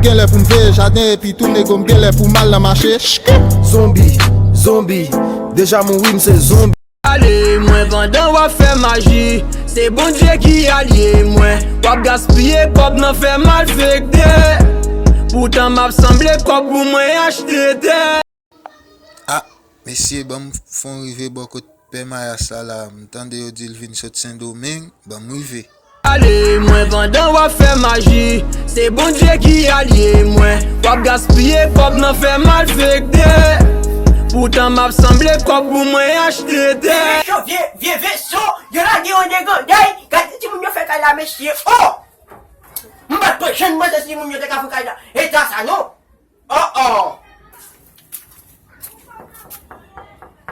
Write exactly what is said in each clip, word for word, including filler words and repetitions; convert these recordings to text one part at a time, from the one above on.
Genlè pou m veye jaden epi tou nego m genlè pou m al nan mache. Zonbi, zonbi, deja mouri m se zonbi. Ale mwen pandan w ap fè maji. Se Bondye ki alye mwen. W ap gaspiye kòb nan fè malfektè. Poutan m ap sanble kòb pou mwen achte tè. Ah, mesye, ban m fon rive bò kot Pè Mayas la la, m tande yo di l vin sot Sendomeng, ban m rive. Ale mwen pandan w ap fè maji. Se Bondye ki alye mwen. W ap gaspiye kòb nan fè malfektè. Poutan m ap sanble kòb pou mwen achte tè. Vye cho, vye, vye veso, yo lage yo deganday. Gade timoun yo fè kay la, mesye. Oh! M pa t janm panse timoun yo te ka fè kay la eta sa, non. Oh, oh.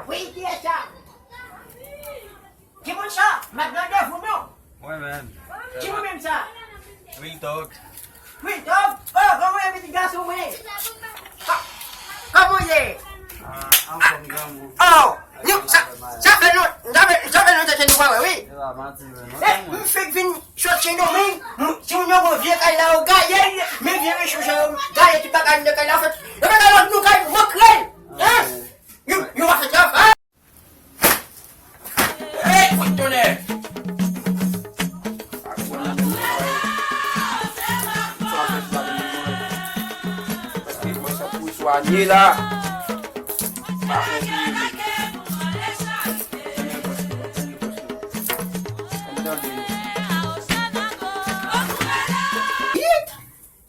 Wi, kiyès sa? Ki moun sa? M ap gade vou non. Mwen menm. Ki moun menm sa? Real Talk. Real Talk? Oh, kòman w ye pitit gason mwen? Kò-, kòman w ye? Ah, anfòm granmoun. Oh, nou, sa, sa fè lon-, sa fè, sa fè lontan ke nou pa wè, wi. E pa manti, men. Eh, m fèk vin sot Sendomeng, m, timoun yo gon vye kay la, yo gaye l, men vye rechouch yo, gaye tout bagay anndan kay la, fèt, yo mete lòt nou kay, makrèl, hein? Yo, yo pa fè travay. Hey, fout tonnè! Paske mwen sa pou swanyen la.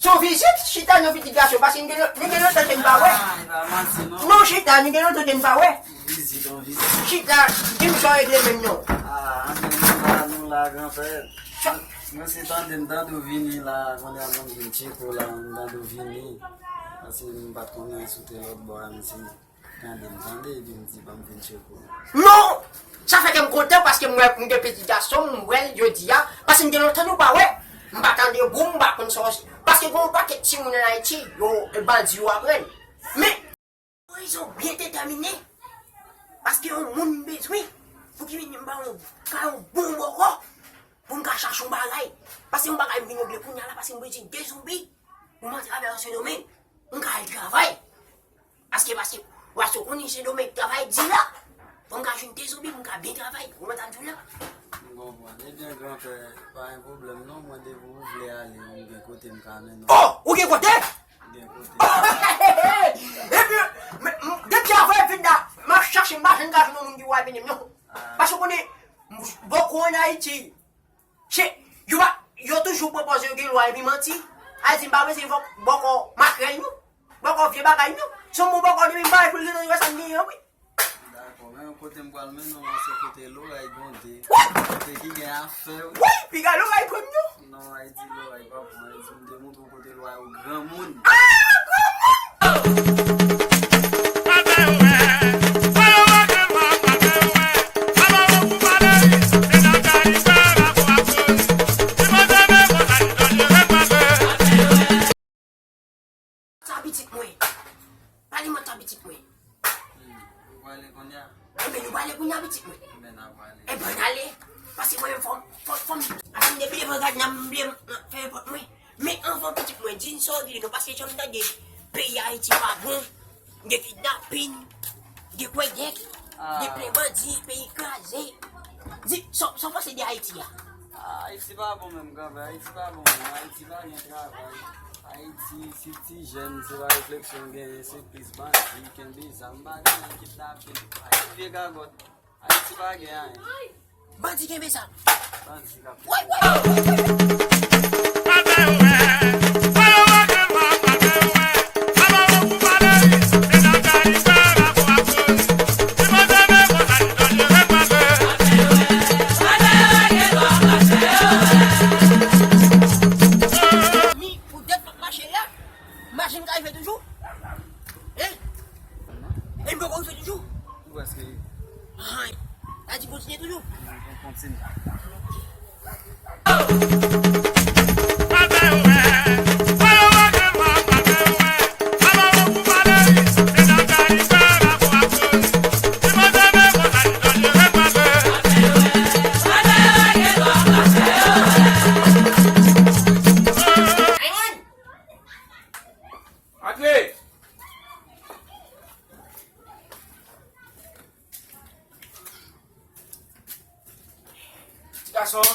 Se yon vizit, chita non pitit gason, paske nou gen, nou gen lontan ke n pa wè. Ah, e pa manti, non. Non, chita, nou gen lontan ke n pa wè. Vizit, yon vizit. Chita, di m sa w regle menm non. Ah, anben, nou la, nou la, granpè. Sa- Mwen se tande, m tande w vini la, kounye a mwen vin tcheke w la, m tande w vini. Paske m pa t konnen si w te lòt bò a, m se Tande m, tande, epi m di, ban m vin tcheke w. Non! Sa fè ke m kontan paske m wè m gen pitit gason m, m wè l jodi a, paske m gen lontan nou pa wè. M pa tande bou, m pa konn sa w se. Paske gen yon pakèt timoun ann Ayiti, yo, bandi yo aprann. Men, rezon byen detèmine, paske yon moun m bezwen, pou ki vin m ba yon, ka yon bon bòkò, pou m ka chache yon bagay. Paske yon bagay m vin regle kounye a la, paske m bezwen de zonbi, pou m antre avè yo Sendomeng, m ka al travay. Paske, paske, w a sou konnen Sendomeng travay di la. Pou m ka jwenn de zonbi, pou m ka byen travay. Ou konprann sa m di w la? M konprann. Ebyen, granpè, pa gen pwoblèm non. Mwen, depi w vle ale, m gen kote m ka mennen w. Oh! Ou gen kote? M gen kote. Epi, men, m, depi avan epi la, m ap chache, m pa janm ka jwenn yon moun ki wè vini m non. Ah. Paske w konnen, m, bòkò ann Ayiti, Se, yo pa, yo toujou pwopoze yo gen lwa epi manti. Ayiti, m pa bezwen bò-, bòkò makrèl, non. Bòkò vye bagay, non. Se yon bon bòkò, depi m bare pou l gentan, yo wè sa m genyen an, wi. Dakò, men kote m pral mennen w la, se kote loray gwonde. Wi! Kote ki gen afè, wi. Wi, piga loray pran m, non. Non, Ayiti, loray pa pran. Ayiti, m te montre w kote loray ou granmoun. Ah, granmoun! Sa pitit mwen. Pale mwen sa pitit mwen. Hmm, ou prale kounye a? Enben, nou prale kounye a, pitit mwen. Enben, n a prale. Enben, n ale. Paske mwen menm fò m, fò, fò m, atann depi devan gad nan m vle fè nenpòt mwen. Men anvan pitit mwen, di n sa w vle non, paske jan m tande peyi Ayiti pa bon, gen kidnapin, gen kwèdèk, gen plen bandi, peyi kraze. Di, sa, sa w panse de Ayiti a? Ah, Ayiti pa bon menm, granpè. Ayiti pa bon menm. Ayiti pa gen travay. Ayiti, si ti jèn, se pa refleksyon genyen, se plis bandi, kenbe zam, pa genyen, kidnapin. Ayiti vye gagòt. Ayiti pa gen anyen. Bandi kenbe zam. Bandi k ap. Woy, woy, woy, woy, woy. Ni pou dèt m ap mache la, machin ka rive toujou. Hein? E m poko rive toujou? Ou prèske rive. Ay, sa di kontinye toujou? Kontinye. Gason,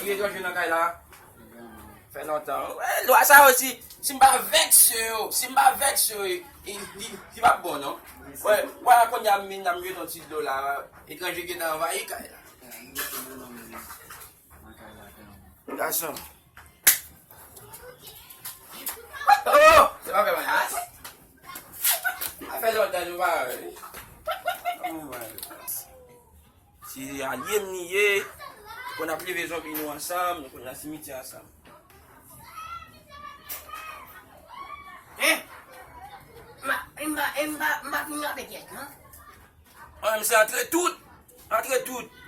ki etranje nan kay la? Fè lontan. Wè, lwa sa yo, si, si m pa vèkse yo, si m pa vèkse yo, li, li, li p ap bon, non. Wè, wè, kounye a m vin la, m jete yon ti dlo la, etranje gentan anvayi kay la. Gason. Oh! Se pa fè bagay. Sa fè lontan nou pa wè. Se alye m li ye. Konn ap leve zonbi nou ansanm, nou konn nan simityè ansanm. Hein? M pa, m pa, m pa, m pa fin rape pyès, non? Mwen menm se antre tout. Antre tout.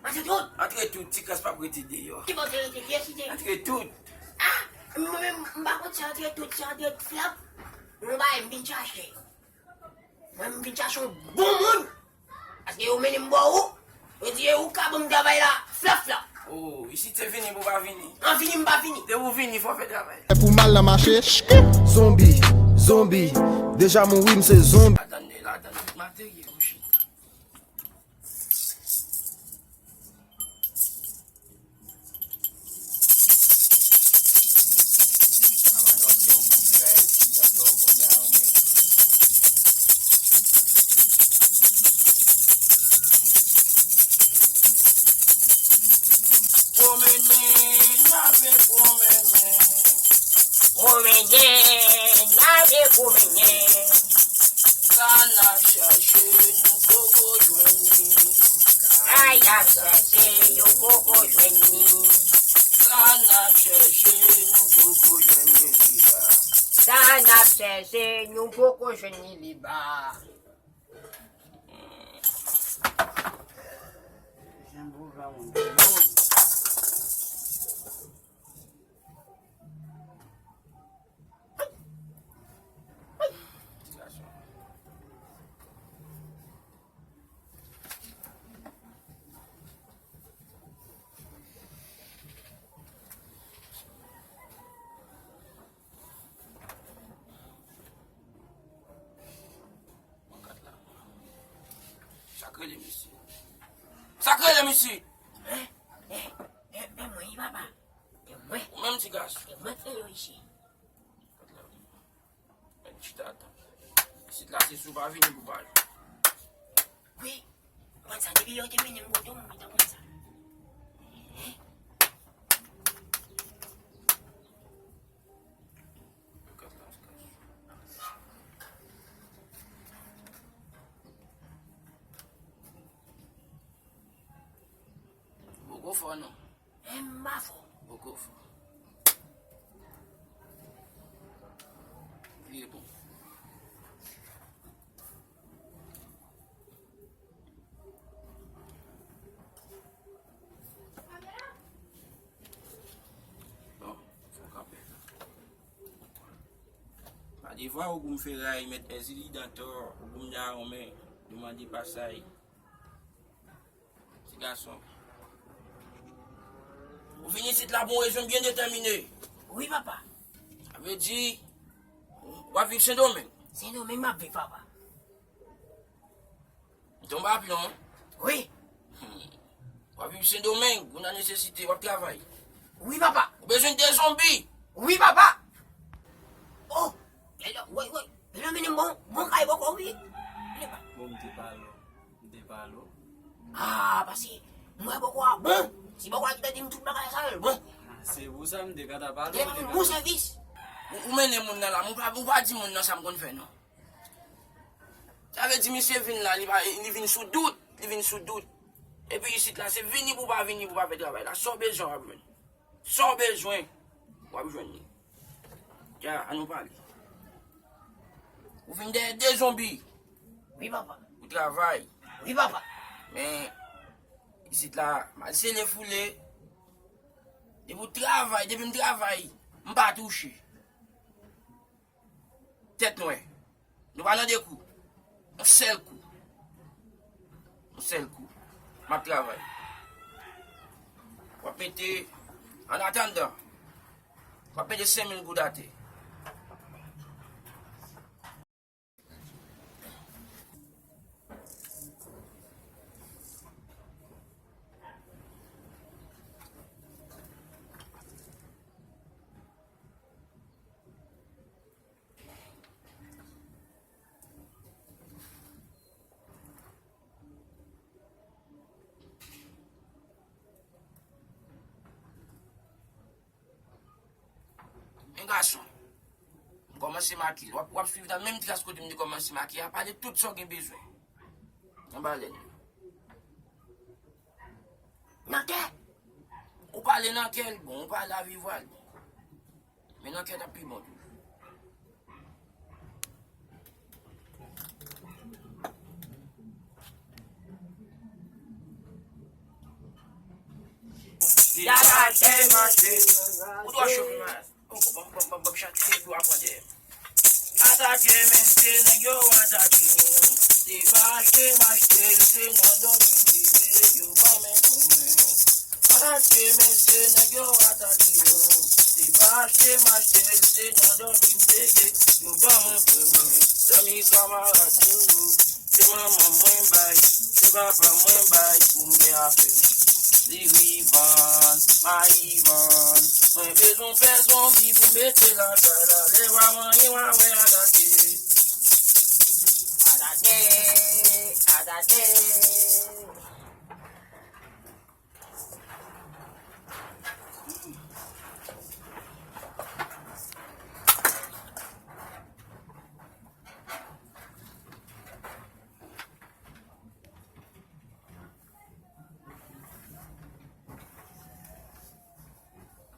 Antre tout? Antre tout. Ti kras p ap rete deyò. Ki bò te rete? Pyès ite? Antre tout. Ah! Mwen menm, m pa konn se antre tout, se antre flap. Mwen bay, m vin chache. Mwen, m vin chache yon bon moun. Paske yo mennen m bò ou. Yo di, "E ou ka ban m travay la, flap, flap." Oh, isit se vini pou pa vini. An vini, m pa vini. Depi w vini, fò w fè travay. Lè pou mal nan mache, shk. Zonbi, zonbi, deja mouri, m se zonbi. Ladann, ladann, tout materyèl, mouche. Pwomennen, n ape pwomennen. Pwomennen, n ape pwomennen. Sa n ap chache, nou poko jwenn li. Sa y ap chache, yo poko jwenn li. Sa n ap chache, nou poko jwenn li, li ba. Sa n ap chache, nou poko jwenn li, li ba. Sa k rele misye? Sa k rele misye? Eh, eh, eh, eh, mwen, wi, papa. E mwen. Ou menm ti gason. E mwen k fè yo isit. Mèt chita atan. Isit la se si w pa vini pou pa jwe. Wi. Konn sa, depi yo te mennen m kote w, m gentan konn sa. Poko fò non. M pa fò. Poko fò. Vire bon. Bon, fò kanpe. Pa devwa Ogou m feray, mèt Èzili dantò, Ogou m dawonmen, demande pasay. Ti gason. Ou vin isit la pou yon rezon byen detèmine. Wi, papa. Sa vle di, w ap viv Sendomeng? Sendomeng m ap viv, papa. Ou tonbe a plon? Wi. Hmm. W ap viv Sendomeng, ou nan nesesite, w ap travay. Wi, papa. Ou bezwen de zonbi? Wi, papa. Oh, hello, woy, woy. Hello, mennen m bon, bon kay bòkò, wi. Bon, m te pale w. M te pale w. Ah, paske m wè bòkò a bon. Si bòkò a ki te di m tout bagay sa yo, l bon. Ah, se pou sa m te ka ta pale w. Te fè m bon sèvis. Ou, ou mennen moun nan la, m pa, ou pa di moun nan sa m konn fè, non. Sa vle di misye vin la, li pa, li vin sou dout, li vin sou dout. Epi isit la, se vini pou pa vini pou pa fè travay la. Sa w bezwen, w ap jwenn. Sa w bezwen, w ap jwenn li. Ya, ann nou pale. Ou vin dèyè de zonbi. Wi, papa. Ou travay. Wi, papa. Men, isit la, mal sele foule. Depi w travay, depi m travay, m pa touche. Tèt nwè. Nou pa nan de kou. Yon sèl kou. Yon sèl kou. M ap travay. W ap mete, an atandan, w ap mete senk mil goud atè. gason. M kòmanse makiye. W ap, w ap swiv nan menm tras kote m te kòmanse makiye a. Pale tout sa w gen bezwen. Nan balèn. Nan kè. Ou pale nan kè, l bon. Ou pale a vivwa, l bon. Men nan kè, t ap pi bon toujou. Yada, kè mache. Ou dwa cho pi mal. Atake mesye, nèg yo atake m. Se pa achte m achte l, se nan dòmi m rive, yo ban men pou mwen. Atake mesye, nèg yo atake m. Se pa achte m achte l, se nan dòmi m teke, yo ban mwen pou mwen. Zanmi kamarad yo. Se manman mwen bay, se papa mwen bay pou m gen afè. Li rivan, mayi van. Mwen bezwen fè zonbi pou mete lakay la. Lè w a manyen, w a wè atake. Atake, atake.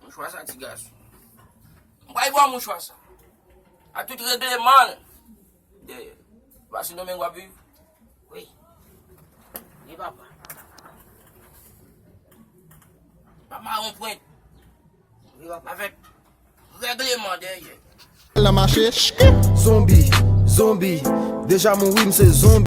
Mouchwa sa ti gason. M pral ba w mouchwa sa. Ak tout regleman l. Dèyè. Ba Sendomeng w ap viv? Wi. Wi, papa. Papa yon pwent. Wi, papa. Avèk regleman dèyè. L nan mache, shk, zonbi, zonbi. Deja mouri, m se zonbi.